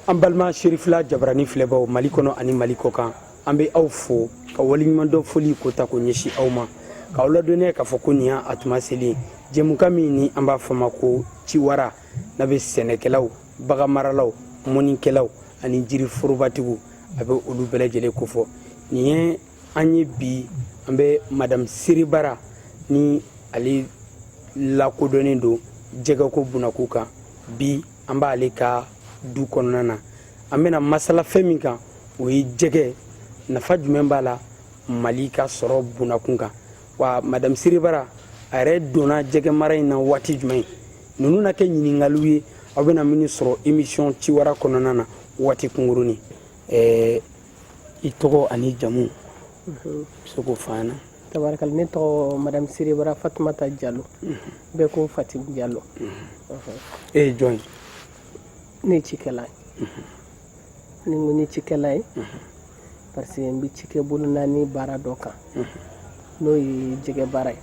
An balima Serifila Jabarani filɛbaw Mali kɔnɔ ani Mali kɔkan, an bɛ aw fo ka waleɲumandɔn foli ko ta ko ɲɛsin aw ma, k'aw ladɔnniya k'a fɔ ko nin y'a tuma selen jɛmukan min ni an b'a fɔ ma ko Ciwara, n'a bɛ sɛnɛkɛlaw, baganmaralaw, mɔnikɛlaw ani jiri forobatigiw, a bɛ olu bɛɛ lajɛlen kofɔ. Nin ye an ye bi, an bɛ Madame Siribara ni ale lakodɔnnen don jɛgɛko bunakun kan. Bi an b'ale ka du kɔnɔna na, an bɛna masala fɛn min kan, o ye jɛgɛ nafa jumɛn b'a la Mali ka sɔrɔ bunakun kan. Wa Madame Siribara a yɛrɛ donna jɛgɛ mara in na waati jumɛn? Ninnu na kɛ ɲininkaliw ye aw bɛna minnu sɔrɔ émission Ciwara kɔnɔna na waati kunkurunin. I tɔgɔ ani jamu, se k'o fɔ an ɲɛna. Tabarikala, ne tɔgɔ Madame Siribara Fatumata Jalo, bɛɛ ko Fatim Jalo. E ye jɔn ye? Ne ye cikɛla ye. Ni n ko n ye cikɛla ye, parce que n bɛ cikɛ bolo naani baara dɔ kan, n'o ye jɛgɛ baara ye,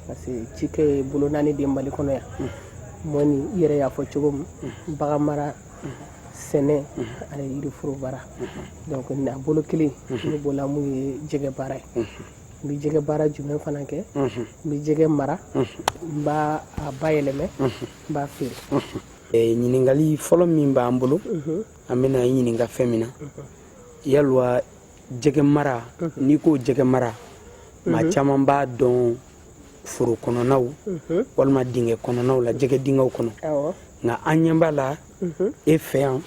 parce que cikɛ ye bolo naani de Mali kɔnɔ yan: mɔni, i yɛrɛ y'a fɔ cogo min, bagan mara, sɛnɛ ani yiriforo baara. Donc a bolo kelen ne bɔla mun ye jɛgɛ baara ye. N bɛ jɛgɛ baara jumɛn fana kɛ? N bɛ jɛgɛ mara, n b'a a bayɛlɛmɛ, n b'a feere. Ɲininkali fɔlɔ min b'an bolo, an bɛna i ɲininka fɛn min na, yalwa jɛgɛ mara, n'i ko jɛgɛ mara, maa caman b'a dɔn foro kɔnɔnaw walima dingɛ kɔnɔnaw la, jɛgɛ dingɛw kɔnɔ. Nka an ɲɛ b'a la e fɛ yan,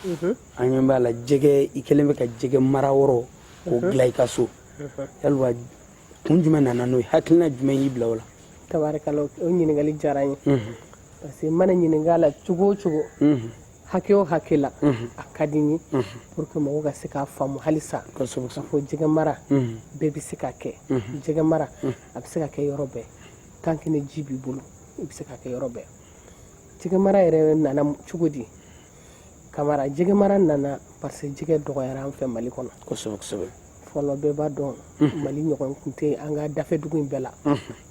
an ɲɛ b'a la jɛgɛ, i kɛlen bɛ ka jɛgɛ mara yɔrɔ k'o dilan i ka so. Yalwa kun jumɛn nana n'o ye? Hakilina jumɛn y'i bila o la? Tabarikala, o ɲininkali diyara n ye, parce que n mana ɲininka a la cogo o cogo, hakɛ o hakɛ la, a ka di n ye pour que mɔgɔw ka se k'a faamu halisa k'a fɔ jɛgɛ mara bɛɛ bɛ se ka kɛ. Jɛgɛ mara a bɛ se ka kɛ yɔrɔ bɛɛ, tant que ni ji b'i bolo, i bɛ se ka kɛ yɔrɔ bɛɛ. Jɛgɛ mara yɛrɛ nana cogo di? Kamara, jɛgɛ mara nana parce que jɛgɛ dɔgɔyara an fɛ Mali kɔnɔ. Kosɛbɛ kosɛbɛ. Fɔlɔ, bɛɛ b'a dɔn, Mali ɲɔgɔn tun tɛ an ka dafɛ dugu in bɛɛ la.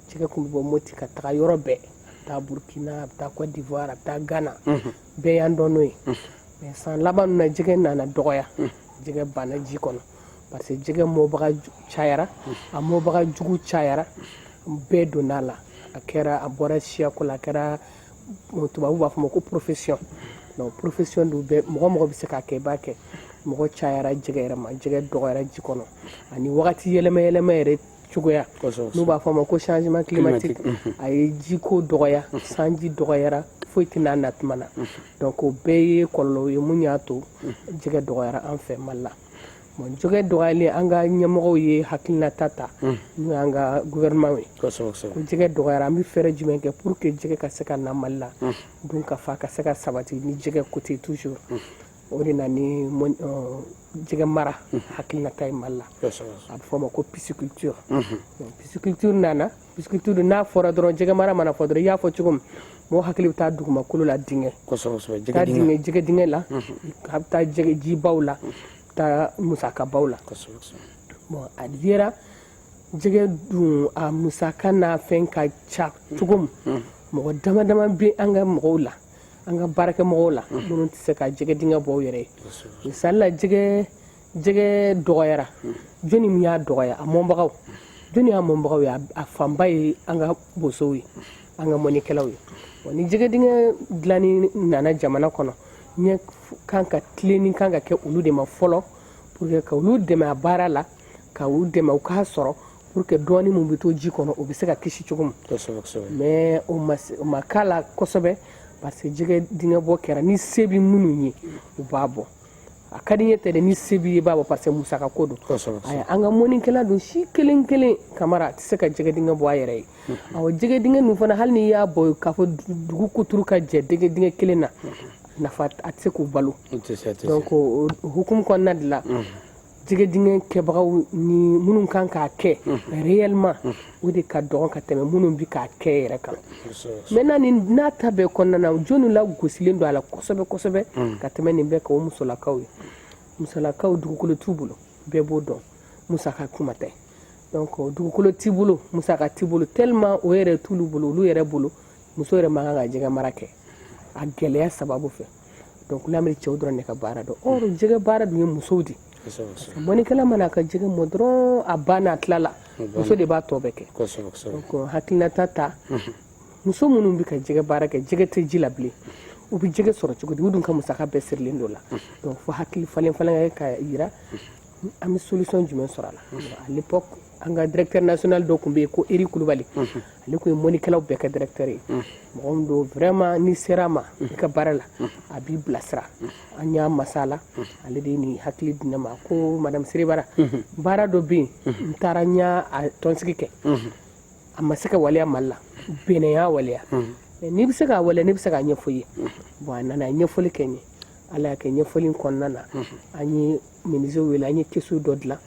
Jɛgɛ tun bɛ bɔ Moti ka taga yɔrɔ bɛɛ, a bɛ taa Burkina, a bɛ taa Côte d'Ivoire, a bɛ taa Ghana, bɛɛ y'an dɔn n'o ye. Mais san laban na, jɛgɛ nana dɔgɔya, jɛgɛ banna ji kɔnɔ, parce que jɛgɛ mɔbaga cayara, a mɔbaga jugu cayara, bɛɛ donna a la. A kɛra, a bɔra siyako la, a kɛra tubabu b'a fɔ ma ko profession. Donc profession dun bɛɛ, mɔgɔ mɔgɔ bɛ se k'a kɛ, i b'a kɛ. Mɔgɔ cayara jɛgɛ yɛrɛ ma, jɛgɛ dɔgɔyara ji kɔnɔ, ani wagati yɛlɛma yɛlɛma yɛrɛ cogoya, n'u b'a fɔ a ma ko changement climatique, a ye jiko dɔgɔya, sanji dɔgɔyara, foyi tɛna na tuma na. Donc o bɛɛ ye kɔlɔlɔ ye mun y'a to jɛgɛ dɔgɔyara an fɛ Mali la. Bon, jɛgɛ dɔgɔyalen, an ka ɲɛmɔgɔw ye hakilinata ta, n'o y'an ka gouvernement ye, ko jɛgɛ dɔgɔyara, an bɛ fɛɛrɛ jumɛn kɛ pour que jɛgɛ ka se ka na Mali la, dun ka fa ka se ka sabati ni jɛgɛ côté toujours. O de na ni jɛgɛ mara hakilinata ye Mali la, a bɛ fɔ o ma ko pisciculture. Donc pisciculture nana. Pisciculture n'a fɔra dɔrɔn, jɛgɛ mara mana fɔ dɔrɔn, i y'a fɔ cogo min, mɔgɔ hakili bɛ taa dugumakolo la, dingɛ, taa dingɛ, jɛgɛ dingɛ la, a bɛ taa jɛgɛ jibaw la, taa musakabaw la. Bon, a yera jɛgɛ dun a musaka n'a fɛn ka ca cogo min, mɔgɔ dama dama bɛ an ka mɔgɔw la, an ka baarakɛ mɔgɔw la, minnu tɛ se ka jɛgɛ dingɛ bɔ u yɛrɛ ye. Misali la, jɛgɛ dɔgɔyara, jɔnni min y'a dɔgɔya? A mɔnbagaw. Jɔnni y'a mɔnbagaw ye? A fanba ye an ka bosow ye, an ka mɔnikɛlaw ye. Ni jɛgɛ dingɛ dilanni nana jamana kɔnɔ, ɲɛ kan ka tilenni kan ka kɛ olu de ma fɔlɔ, pour que ka olu dɛmɛ a baara la, ka u dɛmɛ u k'a sɔrɔ, pour que dɔɔni mun bɛ to ji kɔnɔ, o bɛ se ka kisi cogo min. Mais o ma k'a la kosɛbɛ, parce que jɛgɛ dingɛ bɔ kɛra ni se bɛ minnu ye, u b'a bɔ. A ka di n ye tɛ dɛ, ni se b'i ye, b'a bɔ, parce que musaka ko don. An ka mɔnnikɛla dun si kelen kelen, Kamara, a tɛ se ka jɛgɛ dingɛ bɔ a yɛrɛ ye. Awɔ, jɛgɛ dingɛ ninnu fana, hali n'i y'a bɔ k'a fɔ dugu kuturu ka jɛ jɛgɛ dingɛ kelen na, nafa a tɛ se k'u balo. Donc o hukumu kɔnɔna de la, jɛgɛ dingɛ kɛbagaw ni minnu kan k'a kɛ réellement, o de ka dɔgɔn ka tɛmɛ minnu bɛ k'a kɛ yɛrɛ kan. Maintenant, ni n'a ta bɛɛ kɔnɔna na, jɔnni la gosilen don a la kosɛbɛ kosɛbɛ ka tɛmɛ nin bɛɛ kan? O musolakaw ye. Musolakaw, dugukolo t'u bolo, bɛɛ b'o dɔn, musaka kuma tɛ. Donc dugukolo t'i bolo, musaka t'i bolo, tellement o yɛrɛ t'olu bolo, olu yɛrɛ bolo, muso yɛrɛ man kan ka jɛgɛ mara kɛ a gɛlɛya sababu fɛ. Donc lamɛn, cɛw dɔrɔn de ka baara dɔn. Or jɛgɛ baara dun ye musow de. Mɔnikɛla mana a ka jɛgɛ mɔ dɔrɔn, a ba n'a tilala, muso de b'a tɔ bɛɛ kɛ. Donc hakilinata ta, muso minnu bɛ ka jɛgɛ baara kɛ, jɛgɛ tɛ ji la bilen, u bɛ jɛgɛ sɔrɔ cogo di? U dun ka musaka bɛɛ sirilen don la. Donc fo hakili falen falen ka yira an bɛ solution jumɛn sɔrɔ a la. À l'époque, an ka directeur national dɔ tun bɛ yen ko Eri Kulubali. Ale tun ye mɔnikɛlaw bɛɛ ka directeur ye. Mɔgɔ min don vraiment, n'i sera a ma i ka baara la, a b'i bilasira. An y'a masala, ale de ye nin hakili di ne ma ko: "Madame Serebara, baara dɔ bɛ yen, n taara n y'a tɔnsigi kɛ, a ma se ka waleya Mali la, Benin y'a waleya. N'i bɛ se k'a waleya, ne bɛ se k'a ɲɛfɔ i ye." Bon, a nana ɲɛfɔli kɛ n ye. Ala y'a kɛ, ɲɛfɔli in kɔnɔna na, an ye menuisier wele, an ye kɛsu dɔ dilan.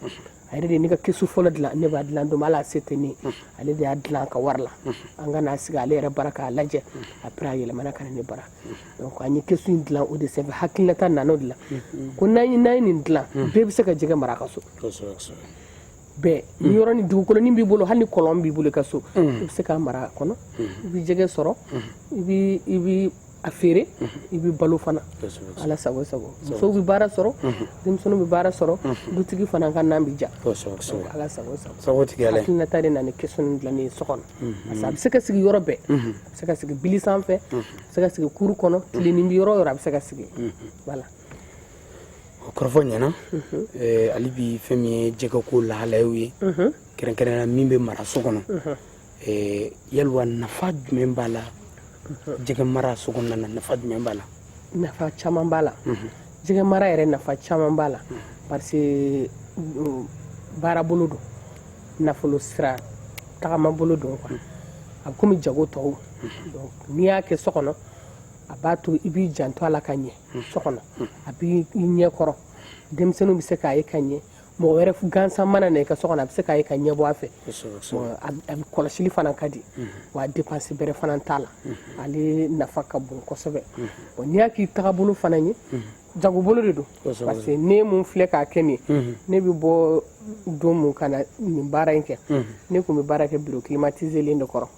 A yɛrɛ de ye ne ka kɛsu fɔlɔ dilan. Ne b'a dilan don, ala se tɛ ne ye, ale de y'a dilan ka wari la. An ka n'a sigi ale yɛrɛ bara k'a lajɛ. Après, a yɛlɛmana ka na ne bara. Donc an ye kɛsu in dilan o de senfɛ. Hakilinata nana o de la ko n'an ye nin dilan, bɛɛ bɛ se ka jɛgɛ mara a ka so. Bɛɛ ni yɔrɔ ni dugukolonin b'i bolo, hali ni kɔlɔn b'i bolo i ka so, i bɛ se k'a mara a kɔnɔ, i bɛ jɛgɛ sɔrɔ, i bɛ a feere, i bɛ balo fana. Ala sago sago, musow bɛ baara sɔrɔ, denmisɛnninw bɛ baara sɔrɔ, dutigi fana ka nan bɛ ja. Ala sago sago, hakilinata de nana ni kɛsu nin dilanni ye so kɔnɔ, parce que a bɛ se ka sigi yɔrɔ bɛɛ. A bɛ se ka sigi bili sanfɛ, a bɛ se ka sigi kuru kɔnɔ, tilenin bɛ yɔrɔ o yɔrɔ, a bɛ se ka sigi. Voilà. O kɔrɔfɔ ɲɛna. Hali bi, fɛn min ye jɛgɛko lahalayaw ye, kɛrɛnkɛrɛnnenya min bɛ mara so kɔnɔ, yaliwa nafa jumɛn b'a la? Jɛgɛ mara so kɔnɔna na, nafa jumɛn b'a la? Nafa caman b'a la. Jɛgɛ mara yɛrɛ, nafa caman b'a la, parce que baara bolo don, nafolo sira tagama bolo don quoi. A bɛ komi jago tɔw. Donc n'i y'a kɛ so kɔnɔ, a b'a to i b'i janto a la ka ɲɛ so kɔnɔ, a b'i ɲɛ kɔrɔ, denmisɛnninw bɛ se k'a ye ka ɲɛ, mɔgɔ wɛrɛ gansan mana na i ka so kɔnɔ, a bɛ se k'a ye ka ɲɛ bɔ a fɛ. A bɛ kɔlɔsili fana ka di wa, dépense bɛrɛ fana t'a la. Ale nafa ka bon kosɛbɛ. Bon, n'i y'a k'i tagabolo fana ye, jagobolo de don, parce que ne mun filɛ k'a kɛ nin ye, ne bɛ bɔ don mun ka na nin baara in kɛ, ne tun bɛ baara kɛ bureau climatisé de kɔrɔ.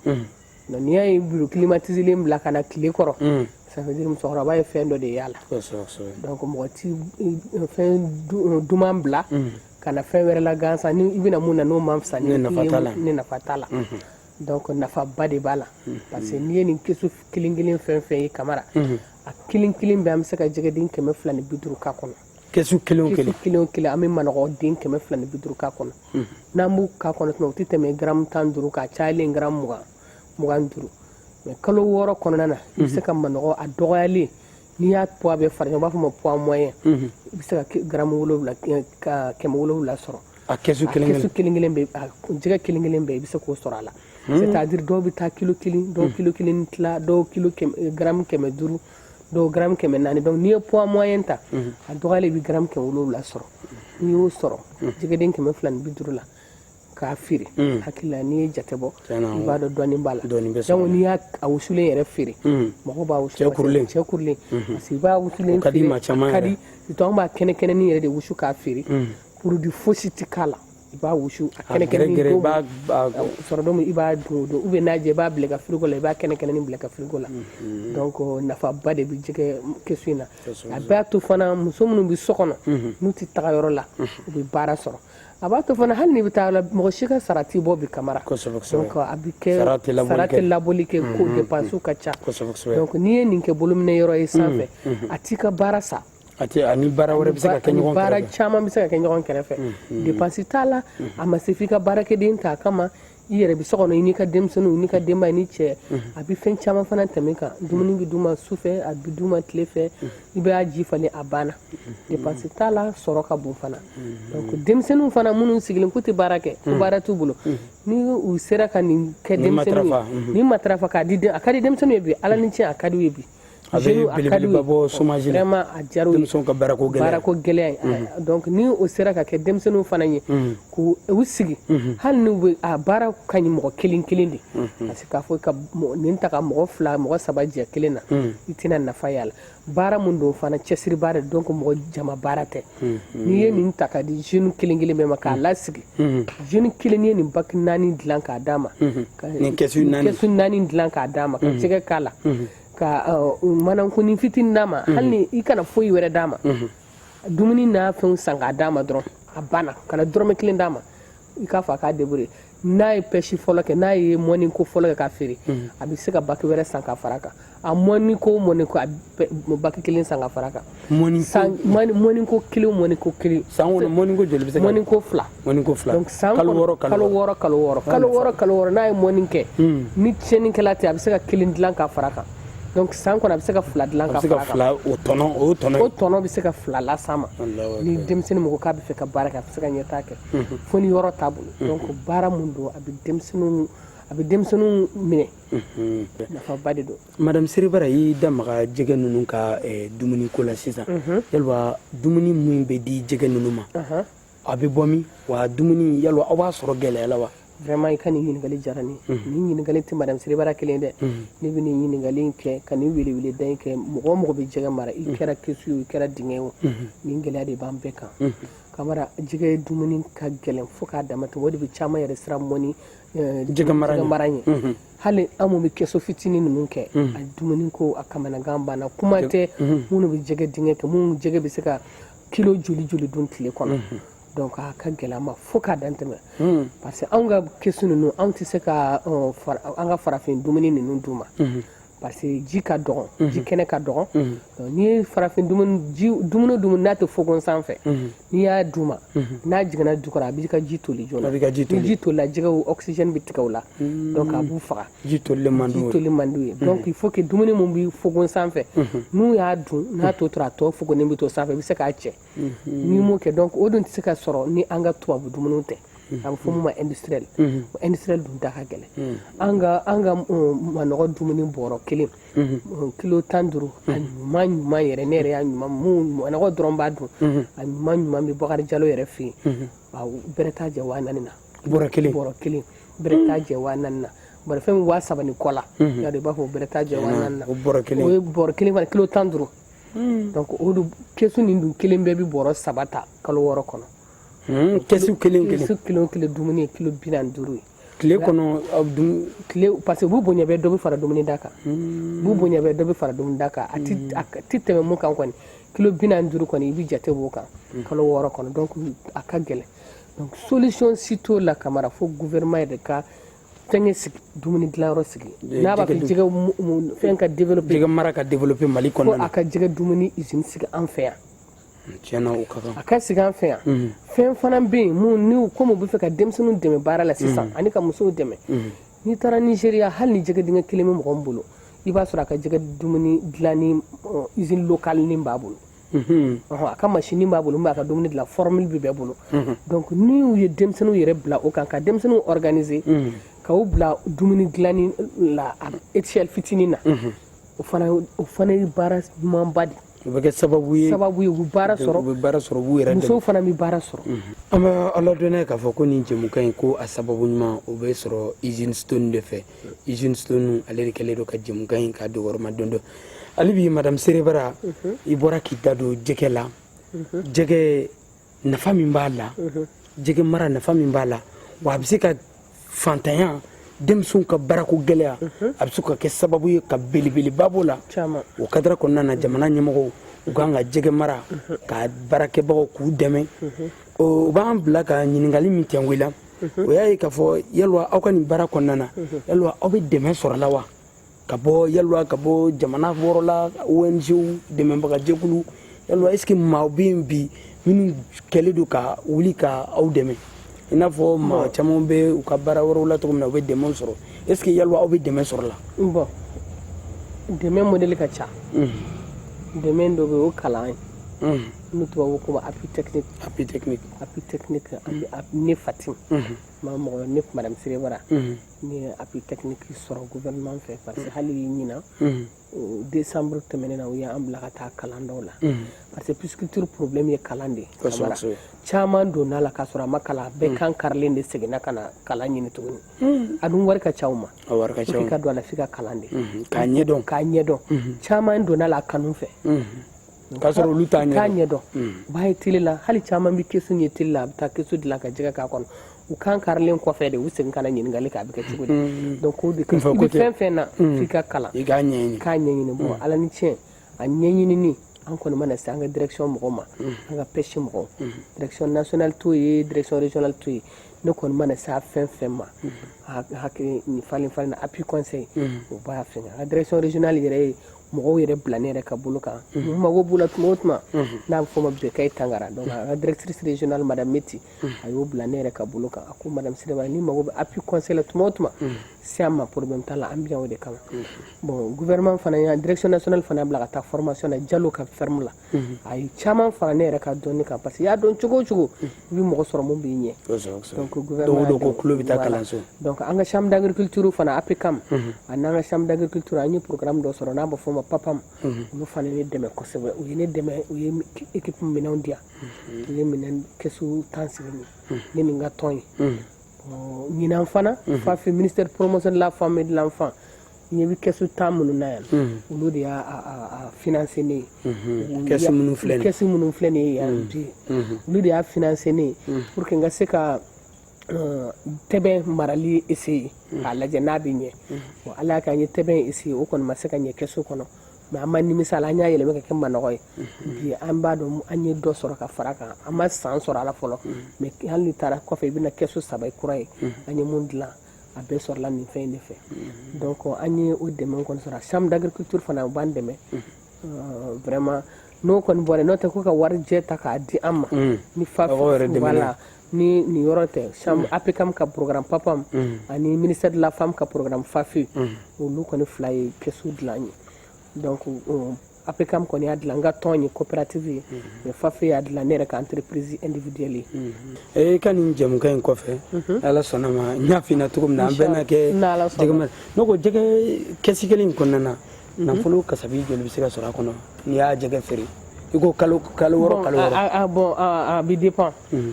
Donc n'i y'a ye bureau climatisé bila ka na tile kɔrɔ, ça veut dire musokɔrɔba ye fɛn dɔ de y'a la. Donc mɔgɔ ti fɛn duman bila ka na fɛn wɛrɛ la gansan, ni i bɛna mun na n'o man fisa ni nafa t'a la. Donc nafaba de b'a la, parce que n'i ye nin kɛsu kelen kelen fɛn fɛn ye, Kamara, a kelen kelen bɛɛ, an bɛ se ka jɛgɛden 250 k'a kɔnɔ. Kɛsu kelen o kelen? Kelen o kelen, an bɛ manɔgɔ 250 k'a kɔnɔ. N'an b'u k'a kɔnɔ tuma, o tɛ tɛmɛ garamu 15 kan, a cayalen garamu 20, 25. Mais kalo 6 kɔnɔna na, i bɛ se ka manɔgɔ a dɔgɔyalen, n'i y'a poids bɛɛ fara ɲɔgɔn, u b'a fɔ ma poids moyen, i bɛ se ka garamu 7, ka 700 sɔrɔ. A kɛsu kelen kelen? Kɛsu kelen kelen bɛɛ, jɛgɛ kelen kelen bɛɛ, i bɛ se k'o sɔrɔ a la. C'est à dire dɔw bɛ taa kilo kelen, dɔw kilo kelen ni tila, dɔw kilo garamu 500, dɔw garamu 400. Donc n'i ye poids moyen ta, a dɔgɔyalen i bɛ garamu 700 sɔrɔ. N'i y'o sɔrɔ jɛgɛden 250 la k'a feere, hakili la n'i ye jate bɔ, i b'a dɔn dɔɔnin b'a la. Donc n'i y'a a wusulen yɛrɛ feere, mɔgɔw b'a wusu. Cɛ kurulen? Cɛ kurulen, parce que i b'a wusulen feere, ka di maa caman. Ka di, surtout an b'a kɛnɛ kɛnɛnin yɛrɛ de wusu k'a feere. Produit fosi ti k'a la. I b'a wusu a kɛnɛ kɛnɛnin don sɔrɔ don min, i b'a dun o don, ou bien n'a jɛ, i b'a bila i ka frigo la, i b'a kɛnɛ kɛnɛnin bila i ka frigo la. Donc nafaba de bɛ jɛgɛ kɛsu in na. A b'a to fana, muso minnu bɛ so kɔnɔ, n'u tɛ taga yɔrɔ la, u bɛ baara sɔrɔ. A b'a to fana, hali n'i bɛ taa yɔrɔ la, mɔgɔ si ka sara t'i bɔ bi, Kamara. Donc a bɛ kɛ sara tɛ labɔli kɛ, ko dépense ka ca. Donc n'i ye nin kɛ bolominɛ yɔrɔ ye sanfɛ, a t'i ka baara sa. A tɛ ani baara wɛrɛ bɛ se ka kɛ ɲɔgɔn kɛrɛfɛ. Baara caman bɛ se ka kɛ ɲɔgɔn kɛrɛfɛ. Dépense t'a la, a ma se f'i ka baarakɛden ta a kama. I yɛrɛ bɛ so kɔnɔ, i n'i ka denmisɛnninw, i n'i ka denbaya, i ni cɛ. A bɛ fɛn caman fana tɛmɛ kan. Dumuni bɛ d'u ma su fɛ, a bɛ d'u ma tile fɛ, i b'a ji falen, a banna, dépense t'a la, sɔrɔ ka bon fana. Donc denmisɛnninw fana minnu sigilen k'u tɛ baara kɛ, ko baara t'u bolo, ni u sera ka nin kɛ denmisɛnninw ye, nin matarafa k'a di, a ka di denmisɛnninw ye bi. Ala ni tiɲɛ, a ka di u ye bi. A bɛ belebeleba bɔ chômage la. Vraiment, a diyara u ye. Denmisɛnw ka baarako gɛlɛya. Baarako gɛlɛya. Donc ni o sera ka kɛ denmisɛnninw fana ye k'u u sigi, hali n'u bɛ a baara ka ɲi mɔgɔ kelen kelen de, parce que k'a fɔ ka nin ta ka mɔgɔ fila, mɔgɔ saba jɛ kelen na, i tɛna nafa y'a la. Baara mun don fana, cɛsiri baara, donc mɔgɔ jama baara tɛ. N'i ye nin ta ka di jeune kelen kelen bɛɛ ma k'a lasigi, jeune kelen ye nin baki naani dilan k'a d'a ma, nin kɛsu naani, kɛsu naani dilan k'a d'a ma, ka jɛgɛ k'a la, ka manankunin fitinin d'a ma, hali ni i kana foyi wɛrɛ d'a ma, dumuni n'a fɛnw san k'a d'a ma dɔrɔn, a banna. Kana dɔrɔmɛ kelen d'a ma, i k'a fɔ a k'a débrouiller. N'a ye pêche fɔlɔ kɛ, n'a ye mɔni ko fɔlɔ kɛ k'a feere, a bɛ se ka baki wɛrɛ san ka fara a kan. A mɔni ko, mɔni ko, a baki kelen san ka fara a kan. Mɔni ko kelen, mɔni ko kelen. San kɔnɔ, mɔni ko joli bɛ se ka? Mɔni ko fila. Mɔni ko fila. Donc san kalo 6. Kalo 6, kalo 6, kalo 6, kalo 6, n'a ye mɔni kɛ, ni tiɲɛnikɛla tɛ, a bɛ se ka kelen dilan ka fara a kan. Donc san kɔnɔ, a bɛ se ka fila dilan ka fara a kan. Fila, o tɔnɔ, o tɔnɔ. O tɔnɔ bɛ se ka fila las'a ma. Ni denmisɛnnin mɔgɔ k'a bɛ fɛ ka baara kɛ, a bɛ se ka ɲɛtaa kɛ fo ni yɔrɔ t'a bolo. Donc baara mun don, a bɛ denmisɛnninw minɛ, nafaba de don. Madame Serebara, y'i da maga jɛgɛ ninnu ka dumuni ko la sisan. Yalima dumuni min bɛ di jɛgɛ ninnu ma, a bɛ bɔ min wa? Dumuni, yalima aw b'a sɔrɔ gɛlɛya la wa? Vraiment, i ka nin ɲininkali diyara ne ye. Nin ɲininkali tɛ madame Serebara kelen dɛ. Ne bɛ nin ɲininkali in kɛ ka nin weleweleda in kɛ mɔgɔ o mɔgɔ bɛ jɛgɛ mara, i kɛra kɛsu ye o, i kɛra dingɛ o, nin gɛlɛya de b'an bɛɛ kan. Kamara, jɛgɛ dumuni ka gɛlɛn fo k'a dama tɛmɛ. O de bɛ caman yɛrɛ siran mɔni jɛgɛ mara ɲɛ. Hali an mun bɛ kɛso fitinin ninnu kɛ, a dumuni ko a kamanagan banna. Kuma tɛ minnu bɛ jɛgɛ dingɛ kɛ, minnu jɛgɛ bɛ se ka kilo joli joli dun tile kɔnɔ. Donc a ka gɛlɛn ma fo k'a dan tɛmɛ, parce que anw ka kɛsu ninnu, anw tɛ se ka an ka farafin dumuni ninnu d'u ma, parce que ji ka dɔgɔn, ji kɛnɛ ka dɔgɔn. N'i ye farafin dumuni, ji dumuni o dumuni n'a tɛ fogon sanfɛ, n'i y'a d'u ma, n'a jiginna jukɔrɔ, a b'i ka ji toli joona. A b'i ka ji toli. Ni ji tolila, jɛgɛw oxygène bɛ tigɛ o la, donc a b'u faga. Ji tolilen man d'u ye. Ji toli man d'u ye. Donc il faut que dumuni mun bɛ fogon sanfɛ, n'u y'a dun, n'a tɔ tora, a tɔ fogonnen bɛ to sanfɛ, i bɛ se k'a cɛ. N'i m'o kɛ, donc o dun tɛ se ka sɔrɔ ni an ka tubabu dumuniw tɛ. A bɛ fɔ mun ma industriel. Industriel dun da ka gɛlɛn. An ka manɔgɔ dumuni bɔrɔ kelen, kilo 15, a ɲuman ɲuman yɛrɛ, ne yɛrɛ y'a ɲuman mun manɔgɔ dɔrɔn b'a dun, a ɲuman ɲuman bɛ Bakari Jalo yɛrɛ fɛ yen, a bɛrɛ t'a jɛ 4000 na. Bɔrɔ kelen? Bɔrɔ kelen bɛrɛ t'a jɛ 4000 na. Bari fɛn 3000 ni kɔ la, y'a dɔn, i b'a fɔ bɛrɛ t'a jɛ 4000 na. O bɔrɔ kelen. O ye bɔrɔ kelen fana, kilo 15. Donc o dun kɛsu nin dun kelen bɛɛ bɛ bɔrɔ saba ta kalo 6 kɔnɔ. Kɛsu kelen kelen. Kɛsu kelen o kelen dumuni ye kilo 45 ye. Tile kɔnɔ aw dun? Tile, parce que u b'u bonya bɛɛ, dɔ bɛ fara dumuni da kan. U b'u bonya bɛɛ, dɔ bɛ fara dumuni da kan. A ti tɛmɛ mun kan kɔni, kilo 45 kɔni, i bɛ jate b'o kan kalo 6 kɔnɔ. Donc a ka gɛlɛn. Donc solution si t'o la, Kamara, fo gouvernement yɛrɛ ka fɛnkɛ sigi, dumuni dilanyɔrɔ sigi. N'a b'a fɛ jɛgɛ fɛn ka développer, jɛgɛ mara ka développer Mali kɔnɔna na, fo a ka jɛgɛ dumuni usine sigi an fɛ yan. Tiɲɛna, o ka kan. A ka sigi an fɛ yan. Fɛn fana bɛ yen mun ni komi u bɛ fɛ ka denmisɛnninw dɛmɛ baara la sisan ani ka musow dɛmɛ. N'i taara Nigéria, hali ni jɛgɛ dingɛ kelen bɛ mɔgɔ min bolo, i b'a sɔrɔ a ka jɛgɛ dumuni dilanni usine locale nin b'a bolo. A ka machine b'a bolo min b'a ka dumuni dilan, formule bɛ bɛɛ bolo. Donc n'u ye denmisɛnninw yɛrɛ bila o kan, ka denmisɛnninw organiser, ka u bila dumuni dilanni la à échelle fitinin na, o fana ye baara ɲumanba de. O bɛ kɛ sababu ye. Sababu ye, u bɛ baara sɔrɔ. U bɛ baara sɔrɔ, u b'u yɛrɛ dɛmɛ. Musow fana bɛ baara sɔrɔ. An bɛ ala dɔnniya k'a fɔ ko nin jɛmukan in, ko a sababu ɲuman, o bɛ sɔrɔ Usine Stone de fɛ. Usine Stone, ale de kɛlen don ka jɛmukan in ka dɔgɔrɔma don dɔ. Hali bi, madame Serebara, i bɔra k'i da don jɛgɛ la, jɛgɛ nafa min b'a la, jɛgɛ mara nafa min b'a la, wa a bɛ se ka fantanya, denmisɛnw ka baarako gɛlɛya, a bɛ se ka kɛ sababu ye ka belebeleba b'o la. Caman. O cadre kɔnɔna na, jamana ɲɛmɔgɔw, u kan ka jɛgɛ mara ka baarakɛbagaw k'u dɛmɛ. O b'an bila ka ɲininkali min tɛnku i la, o y'a ye k'a fɔ yalima aw ka nin baara kɔnɔna na, yalima aw bɛ dɛmɛ sɔrɔ la wa, ka bɔ yalima ka bɔ jamana wɔrɔ la, ONG, dɛmɛbagajɛkulu? Yalima est ce que maaw bɛ yen bi minnu kɛlen don ka wuli ka aw dɛmɛ? I n'a fɔ maa caman bɛ u ka baara wɛrɛw la cogo min na, u bɛ dɛmɛ sɔrɔ. Est ce que yalima aw bɛ dɛmɛ sɔrɔ la? Bon, dɛmɛ modèle ka ca. Dɛmɛ dɔ bɛ yen, o kalan ye, n'u tubabu ko ma appui technique. Appui technique. Appui technique, an bɛ ne Fatim ma mɔgɔ ne madame Serebara, ne ye appui technique sɔrɔ gouvernement fɛ, parce que hali ɲinan décembre tɛmɛnen na, u y'an bila ka taa kalan dɔw la, parce que pisciculture problème ye kalan de ye. Caman donna la k'a sɔrɔ a ma kalan, bɛɛ kan karilen de seginna ka na kalan ɲini tuguni. A dun wari ka ca u ma. A wari ka ca. I ka don a la, f'i ka kalan de. K'a ɲɛdɔn. K'a ɲɛdɔn. Caman donna la a kanu fɛ. K'a sɔrɔ olu t'a ɲɛdɔn. T'a ɲɛdɔn. U b'a ye télé la, hali caman bɛ kɛsu ye télé la, a bɛ taa kɛsu dilan ka jɛgɛ k'a kɔnɔ. U kan karilen kɔfɛ de, u segin ka na ɲininkali kɛ a bɛ kɛ cogo di. Donc o de ka, i bɛ fɛn fɛn na, f'i ka kalan. I k'a ɲɛɲini. K'a ɲɛɲini. Bon, Ala ni tiɲɛ, a ɲɛɲinini, an kɔni mana se an ka direction mɔgɔw ma, an ka pêche mɔgɔw, direction nationale t'o ye, direction régionale t'o ye, ne kɔni mana se a fɛn fɛn ma, hakili nin falen falen na, appui conseil, o b'a fɛn. An ka direction régionale yɛrɛ ye mɔgɔw yɛrɛ bila ne yɛrɛ ka bolo kan, n mago b'u la tuma o tuma, n'a bɛ fɔ o ma Bekayi Tangara. Donc a ka directrice régionale, madame Meti, a y'o bila ne yɛrɛ ka bolo kan. A ko: "Madame Serebara, ni mago bɛ appui conseil la tuma o tuma, se an ma, problème t'a la, an bɛ yan o de kama." Bon, gouvernement fana ya direction nationale fana bila ka taa formation na Jalo ka ferme la. A ye caman fara ne yɛrɛ ka dɔnni kan, parce que i y'a dɔn cogo o cogo, i bɛ mɔgɔ sɔrɔ mun b'i ɲɛ. Donc gouvernement dɔw ko tulo bɛ taa kalanso. Donc an ka chambre d'agriculture fana, APCAM, ani an ka chambre d'agriculture, an ye programme dɔ sɔrɔ n'a bɛ fɔ o ma PAPAM. Olu fana ye ne dɛmɛ kosɛbɛ. U ye ne dɛmɛ, u ye équipe minɛnw di yan, u ye minɛn kɛsu 10 sigi ne ni n ka tɔn ye. Ɲinan fana, FAFE, ministère promotion de la femme et de l'enfant, ɲɛ bɛ kɛsu 10 minnu na yan, olu de y'a financé ne ye. Kɛsu minnu filɛ nin ye. Kɛsu minnu filɛ nin ye yan bi, olu de y'a financé ne ye pour que n ka se ka tɛbɛn marali essayer k'a lajɛ n'a bɛ ɲɛ. Bon, Ala y'a kɛ an ye tɛbɛn essayer, o kɔni ma se ka ɲɛ kɛsu kɔnɔ, mais an ma nimisa la, an y'a yɛlɛma ka kɛ manɔgɔ ye. Bi an b'a dɔn an ye dɔ sɔrɔ ka fara kan. An ma san sɔrɔ a la fɔlɔ, mais hali n'i taara kɔfɛ, i bɛna kɛsu 3 ye kura ye an ye mun dilan, a bɛɛ sɔrɔla nin fɛn in de fɛ. Donc an ye o dɛmɛ kɔni sɔrɔ. Chambre d'agriculture fana, u b'an dɛmɛ vraiment. N'o kɔni bɔra, n'o tɛ ko ka warijɛ ta k'a di an ma ni fa, voilà, ni nin yɔrɔ tɛ, chambre APCAM ka programme PAPAM ani ministère de la femme ka programme FAFE, olu kɔni fila ye kɛsu dilan ye. Donc APCAM kɔni y'a dilan n ka tɔn ye, coopérative ye, mais FAFE y'a dilan ne yɛrɛ ka entreprise individuelle ye. E ka nin jɛmukan in kɔfɛ, Ala sɔnna ma, n y'a f'i ɲɛna cogo min na, an bɛɛ n'a kɛ jɛgɛ. Ne ko jɛgɛ kɛsi kelen in kɔnɔna na, nafolo kasabi joli bɛ se ka sɔrɔ a kɔnɔ n'i y'a jɛgɛ feere, i ko kalo 6, kalo 6? Bon, a bɛ dépend.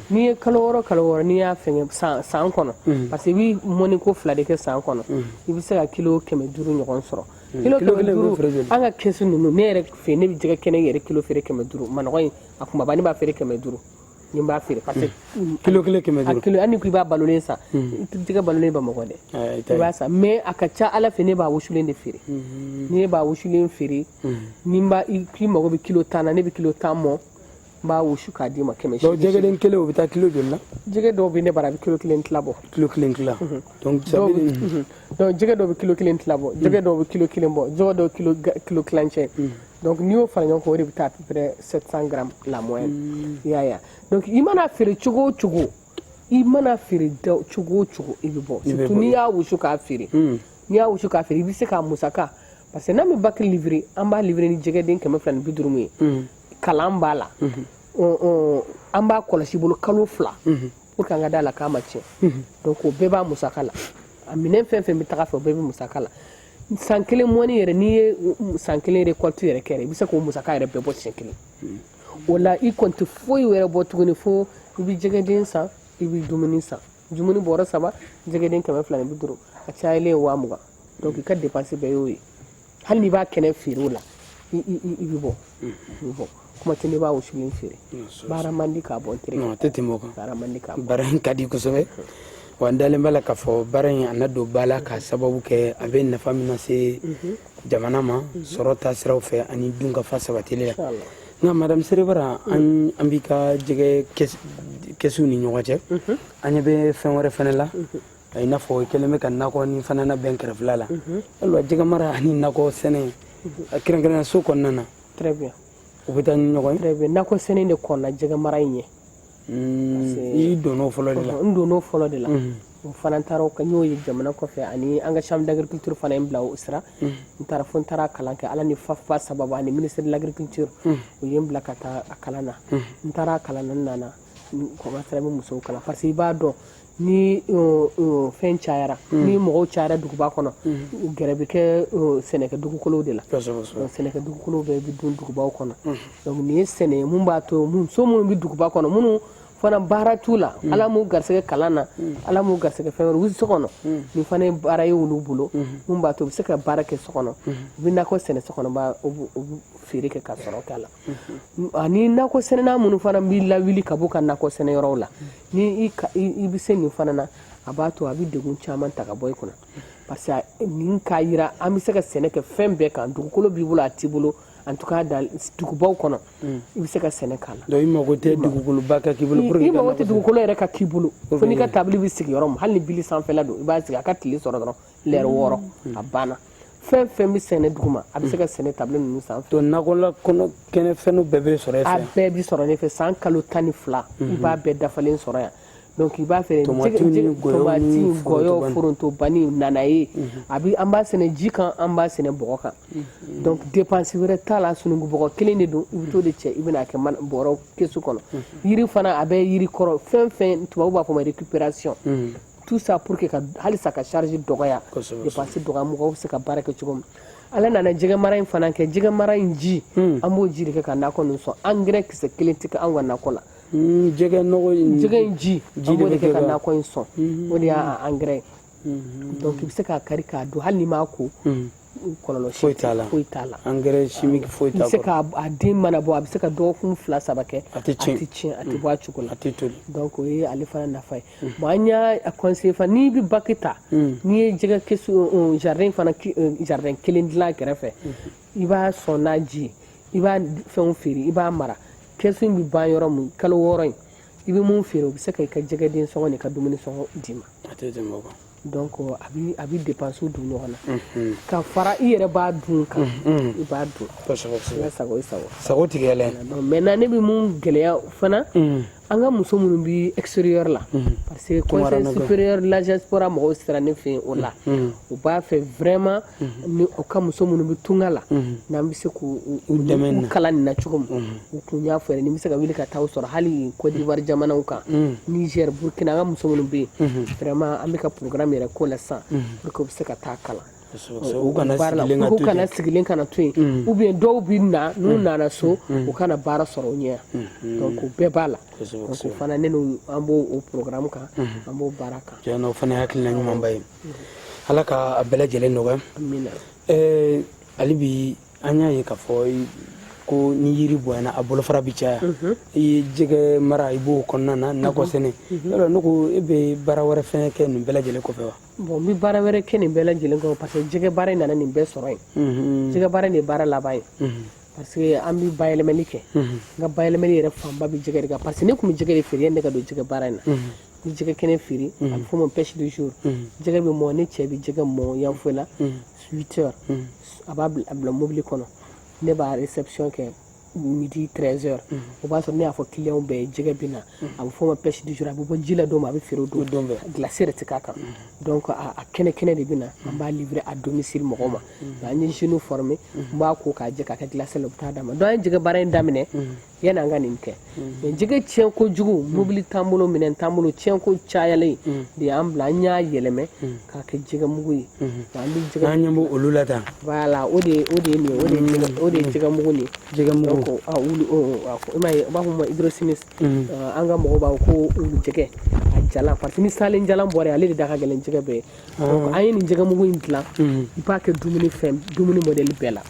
N'i ye kalo 6, kalo 6, n'i y'a fɛngɛ san kɔnɔ, parce que i bɛ mɔniko fila de kɛ san kɔnɔ, i bɛ se ka kilo 500 ɲɔgɔn sɔrɔ. Kilo 500, an ka kɛsu ninnu, ne yɛrɛ fɛ, ne bɛ jɛgɛ kɛnɛ yɛrɛ kilo feere 500. Manɔgɔ in, a kunbaba, ne b'a feere 500 ni n b'a feere, parce que Kilo kelen 500? A kilo, hali ni ko i b'a balolen san, i tɛ jɛgɛ balolen Bamakɔ dɛ, i b'a san. Mais a ka ca Ala fɛ, ne b'a wusulen de feere. Ni ne b'a wusulen feere, ni n b'a k'i mago bɛ kilo 10 na, ne bɛ kilo 10 mɔ, n b'a wusu k'a d'i ma 800. Donc jɛgɛden kelen, o bɛ taa kilo joli la? Jɛgɛ dɔw bɛ ne bara, a bɛ kilo kelen tila bɔ. Kilo kelen tila, donc ça veut dire Donc jɛgɛ dɔw bɛ kilo kelen tila bɔ, jɛgɛ dɔw bɛ kilo kelen bɔ, jɛgɛ dɔw kilo kilancɛ. Donc n'i y'o fara ɲɔgɔn kan, o de bɛ taa à peu près 700 grammes la moyenne, i y'a ye. Donc i mana feere cogo o cogo, i mana feere cogo o cogo, i bɛ bɔ, surtout n'i y'a wusu k'a feere. N'i y'a wusu k'a feere, i bɛ se k'a musaka, parce que n'an bɛ bac livrer, an b'a livrer ni jɛgɛden 250 ye. Kalan b'a la, an b'a kɔlɔsi bolo kalo 2 pour que an ka da la k'a ma tiɲɛ. Donc o bɛɛ b'a musaka la. A minɛn fɛn fɛn bɛ taga fɛ, o bɛɛ bɛ musaka la. San kelen mɔni yɛrɛ, n'i ye san kelen récolte yɛrɛ kɛ, i bɛ se k'o musaka yɛrɛ bɛɛ bɔ siɲɛ kelen. O la, i kɔni tɛ foyi wɛrɛ bɔ tuguni, fo i bɛ jɛgɛden san, i bɛ dumuni san. Dumuni bɔrɔ 3, jɛgɛden 250, a cayalen ye 20 000. Donc i ka dépense bɛɛ y'o ye. Hali n'i b'a kɛnɛ feere, o la i bɛ bɔ, i bɛ bɔ. Kuma tɛ n'i b'a wusulen feere. Baara man di k'a bɔ n terikɛ. Non, a tɛ tɛmɛ o kan. Baara man di k'a bɔ. Baara in ka di kosɛbɛ wa. N dalen b'a la k'a fɔ baara in a na don ba la, k'a sababu kɛ a bɛ nafa min lase jamana ma sɔrɔ taasiraw fɛ ani dunkafa sabatili la. Nka madame Serebara, an b'i ka jɛgɛ kɛsiw ni ɲɔgɔn cɛ, an ɲɛ bɛ fɛn wɛrɛ fɛnɛ la, i n'a fɔ i kɛlen bɛ ka nakɔ ni fana labɛn kɛrɛfɛla la. Ayiwa, jɛgɛ mara ani nakɔ sɛnɛ, kɛrɛnkɛrɛnnenya so kɔnɔna na, Très bien. u bɛ taa ni ɲɔgɔn ye? Très bien. Nakɔ sɛnɛ de kɔnna jɛgɛ mara in ɲɛ. I donn'o fɔlɔ de la? N donn'o fɔlɔ de la. O fana taara, n y'o ye jamana kɔfɛ, ani an ka chambre d'agriculture fana ye n bila o sira. N taara fo n taara kalan kɛ. Ala ni FAFPA sababu ani ministère de l'Agriculture, u ye n bila ka taa a kalan na. N taara a kalan na, n nana, n commencé bɛ musow kalan, parce que i b'a dɔn, ni fɛn cayara, ni mɔgɔw cayara duguba kɔnɔ, gɛrɛ bɛ kɛ sɛnɛkɛ dugukolow de la. Donc sɛnɛkɛ dugukolow bɛɛ bɛ dun dugubaw kɔnɔ. Donc nin ye sɛnɛ ye mun b'a to muso minnu bɛ duguba kɔnɔ, minnu fana baara t'u la, Ala m'u garisɛgɛ kalan na, Ala m'u garisɛgɛ fɛn wɛrɛ, u bɛ so kɔnɔ. Nin fana ye baara ye olu bolo mun b'a to u bɛ se ka baara kɛ so kɔnɔ, u bɛ nakɔ sɛnɛ so kɔnɔ, u bɛ feere kɛ ka sɔrɔ k'a la. Ani nakɔ sɛnɛna minnu fana bɛ lawuli ka bɔ ka nakɔ sɛnɛ yɔrɔw la, ni i bɛ se nin fana na, a b'a to a bɛ degun caman ta ka bɔ i kunna, parce que nin k'a yira an bɛ se ka sɛnɛ kɛ fɛn bɛɛ kan. Dugukolo b'i bolo, a t'i bolo, en tout cas dans dugubaw kɔnɔ, i bɛ se ka sɛnɛ k'a la. Donc i mago tɛ dugukoloba ka k'i bolo pour que I mago tɛ dugukolo yɛrɛ ka k'i bolo, fo n'i ka tabili bɛ sigi yɔrɔ min, hali ni bili sanfɛla don, i b'a sigi a ka tile sɔrɔ dɔrɔn, lɛrɛ 6, a banna. Fɛn fɛn bɛ sɛnɛ duguma, a bɛ se ka sɛnɛ tabili ninnu sanfɛ. Donc nakɔla kɔnɔ kɛnɛ fɛn bɛɛ bɛ sɔrɔ e A fɛ? bɛɛ bɛ sɔrɔ ne fɛ. San kalo 12, i b'a bɛɛ dafalen sɔrɔ yan. Donc i b'a fɛ Tomati ni gɔyɔ ni tomati, gɔyɔ, forontobani. Forontobani, nanaye, a bɛ an b'a sɛnɛ ji kan, an b'a sɛnɛ bɔgɔ kan. Donc dépense wɛrɛ t'a la. Sununkun bɔgɔ kelen de don, i bɛ t'o de cɛ, i bɛna kɛ mana bɔrɔ kɛsu kɔnɔ. Yiri fana, a bɛ yiri kɔrɔ fɛn fɛn, tubabu b'a fɔ ma récupération. Tout ça pour que ka halisa ka charge dɔgɔya, dépense dɔgɔya, mɔgɔw bɛ se ka baara kɛ cogo min. Ala nana jɛgɛ mara in fana kɛ. Jɛgɛ mara in ji, an b'o ji de kɛ ka nakɔ ninnu sɔn. Engrais kisɛ kelen tɛ kɛ anw ka nakɔ la. Jɛgɛ nɔgɔ in Jɛgɛ in ji, ji an de b'o de bɛ kɛ kɛ ka nakɔ in sɔn. O de y'a engrais ye. Donc i bɛ se k'a kari k'a dun, hali n'i m'a ko, kɔlɔlɔ si Foyi t'a la. Foyi t'a la. Engrais chimique foyi I t'a bɛ se kɔrɔ. ka a den mana bɔ, a bɛ se ka dɔgɔkun 2, 3 kɛ. A tɛ tiɲɛ. A tɛ tiɲɛ, a tɛ bɔ a cogo la. A tɛ toli. Donc o ye ale fana nafa ye. Bon, an y'a conseiller fana, n'i bɛ bac ta, n'i ye jɛgɛ kɛsu jardin fana, jardin kelen dilan a kɛrɛfɛ, i b'a sɔn n'a ji ye, i b'a fɛnw feere, i b'a mara. Kɛsu in bɛ ban yɔrɔ min, kalo 6 in, i bɛ mun feere, o bɛ se ka i ka jɛgɛden sɔngɔ n'i ka dumuni sɔngɔ d'i ma. A tɛ tɛmɛ o kan. Donc a bɛ dépense don ɲɔgɔn na ka fara i yɛrɛ b'a dun kan, i b'a dun. Kosɛbɛ I kosɛbɛ ka sago i sago. Sago tigɛlɛn. Donc maintenant, ne bɛ mun gɛlɛya fana, an ka muso minnu bɛ extérieur la, parce que Conseil Tungaranakaw. supérieur de la diaspora mɔgɔw sera ne fɛ yen o la, u b'a fɛ vraiment ni u ka muso minnu bɛ tunga la, n'an bɛ se k'u U dɛmɛ u na. kalan nin na cogo min. U kun y'a fɔ yɛrɛ, ni bɛ se ka wuli ka taa u sɔrɔ hali Côte d'Ivoire jamanaw kan, Niger, Burkina, an ka muso minnu bɛ yen, vraiment an bɛ ka programme yɛrɛ ko la sisan pour que u bɛ se ka taa kalan. Kosɛbɛ kosɛbɛ. U kana Baara la, sigilen ka u to kana ten. sigilen kana to yen, ou bien dɔw bɛ na, n'u nana so, u kana baara sɔrɔ u ɲɛ. Donc o bɛɛ b'a la. Donc o fana, ne n'u, an b'o o programme kan, an b'o baara kan. Tiɲɛ na, o fana ye hakilina ɲumanba ye. Ala ka a bɛɛ lajɛlen nɔgɔya. Amina. Hali bi an y'a ye k'a fɔ ko ni yiri bonyana, a bolofara bi caya. I ye jɛgɛ mara, i b'o kɔnɔna na, nakɔ sɛnɛ yɔrɔ. Ne ko e bɛ baara wɛrɛ fɛnɛ kɛ nin bɛɛ lajɛlen kɔfɛ wa? Bon, n bɛ baara wɛrɛ kɛ nin bɛɛ lajɛlen kɔfɛ, parce que jɛgɛ baara in nana nin bɛɛ sɔrɔ yen. Jɛgɛ baara in de ye baara laban ye, parce que an bɛ bayɛlɛmali kɛ. N ka bayɛlɛmali yɛrɛ fanba bɛ jɛgɛ de kan, parce que ne tun bɛ jɛgɛ de feere yanni ne ka don jɛgɛ baara in na. N bɛ jɛgɛ kɛnɛ feere, a bɛ f'o ma pêche du jour. Jɛgɛ bɛ mɔ, ne cɛ bɛ jɛgɛ mɔ Yanfolila 8 heures, a b'a bila, a bila mobili kɔnɔ, ne b'a réception kɛ midi 13 heures. O b'a sɔrɔ ne y'a fɔ client bɛɛ ye jɛgɛ bɛ na. A bɛ f'o ma pêche du jour, a bɛ bɔ ji la don min, a bɛ feere o don. Don bɛɛ. Glace yɛrɛ tɛ k'a kan. Donc a kɛnɛ kɛnɛ de bɛ na, an b'a livrer à domicile mɔgɔw ma. An ye jeunes former, n b'a ko k'a jɛ k'a kɛ glace la, u bɛ taa d'a ma. Donc an ye jɛgɛ baara in daminɛ yanni an ka nin kɛ, mais jɛgɛ tiɲɛ kojugu, mobili t'an bolo, minɛn t'an bolo, tiɲɛ ko cayalen de y'an bila an y'a yɛlɛmɛ k'a kɛ jɛgɛ mugu ye. An bɛ jɛgɛ N'an ɲɛ b'o olu la tan. Voilà, o de ye nin ye, o de ye jɛgɛ mugu nin ye. Jɛgɛ mugu. Donc a wulu i m'a ye, u b'a fɔ ma hydrosimys, an ka mɔgɔw b'a fɔ ko wulu jɛgɛ, a jalan, parce que ni salen jalan bɔra yen, ale de da ka gɛlɛn jɛgɛ bɛɛ ye. Donc an ye nin jɛgɛ mugu in dilan, i b'a kɛ dumuni fɛn, dumuni modèle bɛɛ la.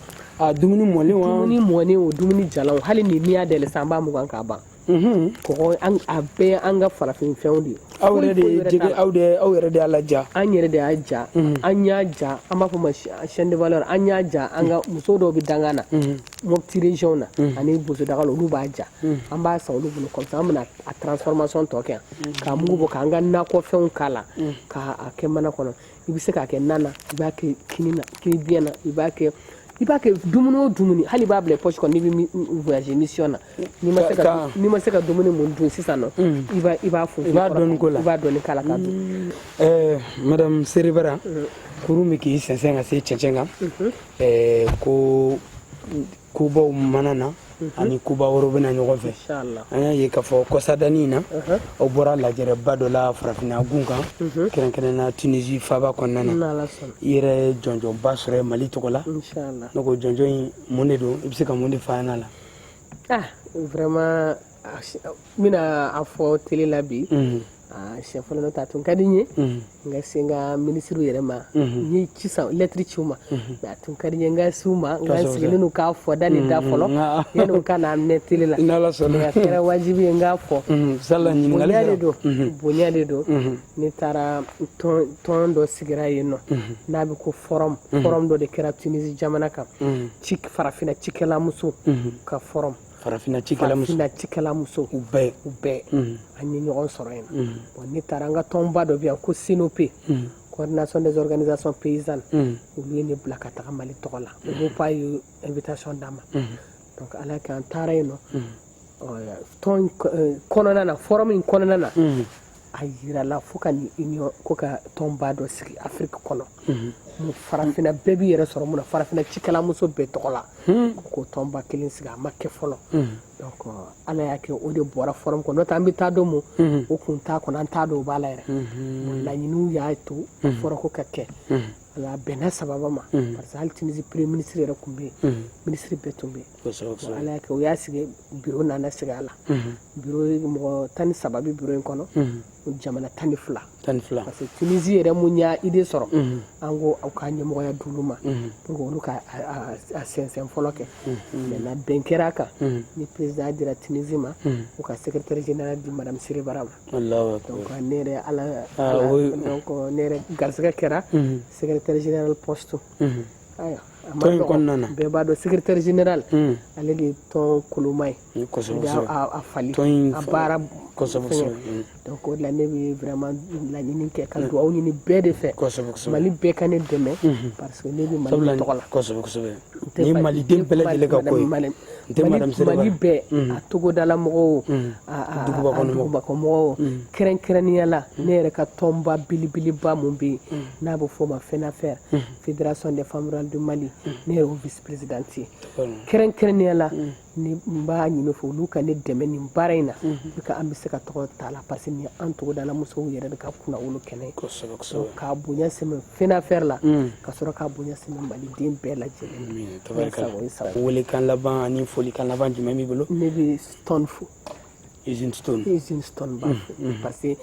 A dumuni mɔlen wa? Dumuni mɔnen o, dumuni jalan o, hali ni n'i y'a dayɛlɛ sisan, an b'a mugan k'a ban. Kɔgɔ, an a bɛɛ an ka farafin fɛnw de ye. Aw yɛrɛ de Foyi ye wɛrɛ jɛgɛ t'a la. Aw yɛrɛ de y'a laja? An yɛrɛ de y'a ja, an y'a ja, an b'a fɔ ma chaîne de valeur. An y'a ja, an ka muso dɔw bɛ dangan na Mopti région na ani Bosodaga la, olu b'a ja, an b'a san olu bolo. Comme ça an bɛna a transformation tɔ kɛ yan, k'a mugu bɔ, k'an ka nakɔfɛnw k'a la, k'a kɛ mana kɔnɔ. I bɛ se k'a kɛ na na, i b'a kɛ kini na, kini biɲɛ na, i b'a kɛ I b'a kɛ dumuni o dumuni, hali i b'a bila poche kɔnɔ, n'i bɛ voyager mission na, n'i ma se ka dumuni mun dun sisan nɔ, i b'a funfun. I b'a dɔɔni k'o la. I b'a dɔɔni k'a la k'a dun. Madame Serebara, kurun bɛ k'i sɛnsɛn ka se cɛncɛn kan. Ko kobaw mana na ani koba wɛrɛw bɛ na ɲɔgɔn fɛ. Inchallah. An y'a ye k'a fɔ kɔsadani in na, aw bɔra lajɛrɛba dɔ la farafinna gun kan, kɛrɛnkɛrɛnna Tunisie faaba kɔnɔna na. N'Ala sɔnna. I yɛrɛ ye jɔnjɔnba sɔrɔ yen Mali tɔgɔ la. Inchallah. Ne ko jɔnjɔn in, mun de don? I bɛ se ka mun de fɔ an ɲɛna la? Ah, vraiment, n bɛna a fɔ télé la bi. Ah, siɲɛ fɔlɔ n'o tɛ, a tun ka di n ye n ka se n ka minisiriw yɛrɛ ma. N ye ci san, lettre ci u ma, mais a tun ka di n ye n ka s'u ma, n ka sigilen n'u k'a fɔ da ni da fɔlɔ yanni u ka n'a mɛn télé la. N'Ala sɔnna. Mais a kɛra wajibi ye n k'a fɔ. Sala ɲininkali Bonya de kɛra. don, bonya de don. Ne taara tɔn dɔ sigira yen nɔ n'a bɛ ko forum. Forum dɔ de kɛra Tunisie jamana kan, ci farafinna cikɛlamuso ka forum. Farafinna cikɛlamuso. Farafinna cikɛlamuso. U bɛɛ. U bɛɛ, an ye ɲɔgɔn sɔrɔ yen nɔ. Bon, ne taara an ka tɔnba dɔ bɛ yan ko CNOP, Coordination des organisations paysannes. Olu ye ne bila ka taga Mali tɔgɔ la. OGOPA ye invitation d'an ma. Donc Ala k'an taara yen nɔ. Tɔn kɔnɔna na, forum in kɔnɔna na, a yirala fo ka nin union ko ka tɔnba dɔ sigi Afrique kɔnɔ, mun farafinna bɛɛ b'i yɛrɛ sɔrɔ mun na, farafinna cikɛlamuso bɛɛ tɔgɔ la, ko tɔnba kelen sigi. A ma kɛ fɔlɔ. Donc Ala y'a kɛ, o de bɔra forum kɔnɔ. N'o tɛ, an bɛ taa don mun, o kun t'a kɔnɔ, an t'a dɔn o b'a la yɛrɛ. Bon, laɲiniw y'a to a fɔra ko ka kɛ. Ala bɛnna sababa ma, parce que hali Tunisie premier ministre yɛrɛ tun bɛ yen, ministre bɛɛ tun bɛ yen. Bon, Ala y'a kɛ, o y'a sigi, bureau nana sigi a la. Bureau mɔgɔ 13 bɛ bureau in kɔnɔ, jamana 12. 12. Parce que Tunisie yɛrɛ mun y'a idée sɔrɔ, an ko aw ka ɲɛmɔgɔya d'olu ma pour que olu ka a sɛnsɛn fɔlɔ kɛ. Maintenant, bɛn kɛra a kan ni président dira Tunisie ma, u ka secrétaire général di madame Serebara ma. Allahu akbar. Donc ne yɛrɛ Ala Ah, Ala oui. donc ne yɛrɛ garisɛgɛ kɛra secrétaire général poste. Ayiwa, a ma Tɔn in nɔgɔn. kɔnɔna na. Bɛɛ b'a dɔn secrétaire général, ale de ye tɔn koloma ye. O de y'a a fali Tɔn in a baara fɛngɛ. Donc o de la, ne bɛ vraiment laɲini kɛ ka dugawu ɲini bɛɛ de fɛ. Kosɛbɛ kosɛbɛ. Mali bɛɛ ka ne dɛmɛ, parce que ne bɛ Mali Sabula de tɔgɔ la. Kosɛbɛ kosɛbɛ. N tɛ Nin ye maliden bɛɛ lajɛlen ka ko ye. N tɛ madame Serebara. Mali bɛɛ, a togodala mɔgɔw, a Duguba a kɔnɔ mɔgɔw. duguba kɔnɔ mɔgɔw, kɛrɛnkɛrɛnnenya la ne yɛrɛ ka tɔnba belebeleba mun bɛ yen n'a bɛ f'o ma FENAFER, Fédération des femmes rurales du Mali, ne yɛrɛ y'o vice présidente ye. Kɛrɛnkɛrɛnnenya la, ni n b'a ɲini fɛ olu ka ne dɛmɛ nin baara in na pour que an bɛ se ka tɔgɔ ta la, parce que nin ye an togodala musow yɛrɛ de ka kunnawolo kɛnɛ ye. Kosɛbɛ kosɛbɛ. Donc k'a bonya sɛmɛ FENAFER la, ka sɔrɔ k'a bonya sɛmɛ maliden bɛɛ lajɛlen. Amiina, tabarikala. Sago ye sago. Welekan laban ani folikan laban jumɛn b'i bolo? Ne bɛ Stone fo. Usine Stone. Usine Stone b'a fo, parce que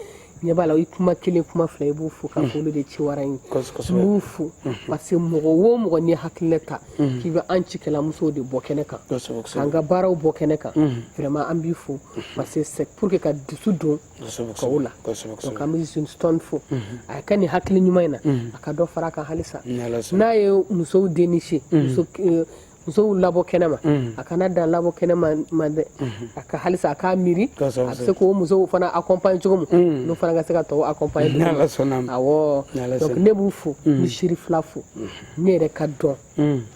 ɲɛ b'a la, i kuma kelen, kuma fila, i b'u fo k'a fɔ olu de ci wara in. Kosɛbɛ. N b'u fo parce que mɔgɔ o mɔgɔ n'i hakilina ta k'i bɛ an cikɛlamusow de bɔ kɛnɛ kan, kosɛbɛ k'an kosɛbɛ ka baaraw bɔ kɛnɛ kan, vraiment an b'i fo, parce que c'est pour que ka dusu don tɔw la. Donc an bɛ Usine Stone fo a ka nin hakili ɲuman in na, a ka dɔ fara a kan halisa. Ni Ala sɔnna. N'a ye musow dénicher, musow labɔ kɛnɛ ma, a kana dan labɔ kɛnɛ ma dɛ, a ka halisa a k'a miiri a bɛ se k'o musow fana accompagner cogo min, n'o fana ka se ka tɔw accompagner Ni cogo min. Ala sɔnna ma. Awɔ. Ni Ala Donc sɔnna. ne b'u fo, n bɛ Seri fila fo, ne yɛrɛ ka dɔn.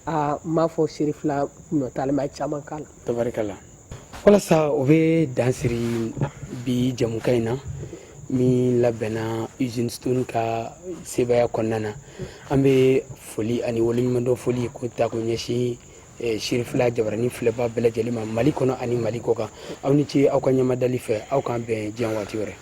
A n m'a fɔ Seri fila nɔ t'a la, mais a ye caman k'a la. Tabarikala. Walasa o bɛ dan siri bi jɛmukan in na min labɛnna Usine Stone ka sebaya kɔnɔna na, an bɛ foli ani waleɲumandɔn foli ko ta ko ɲɛsin Sirifila Jabarani filɛba bɛɛ lajɛlen ma, Mali kɔnɔ ani Mali kɔ kan. Aw ni ce aw ka ɲɛmadali fɛ. Aw k'an bɛn diɲɛ waati wɛrɛ.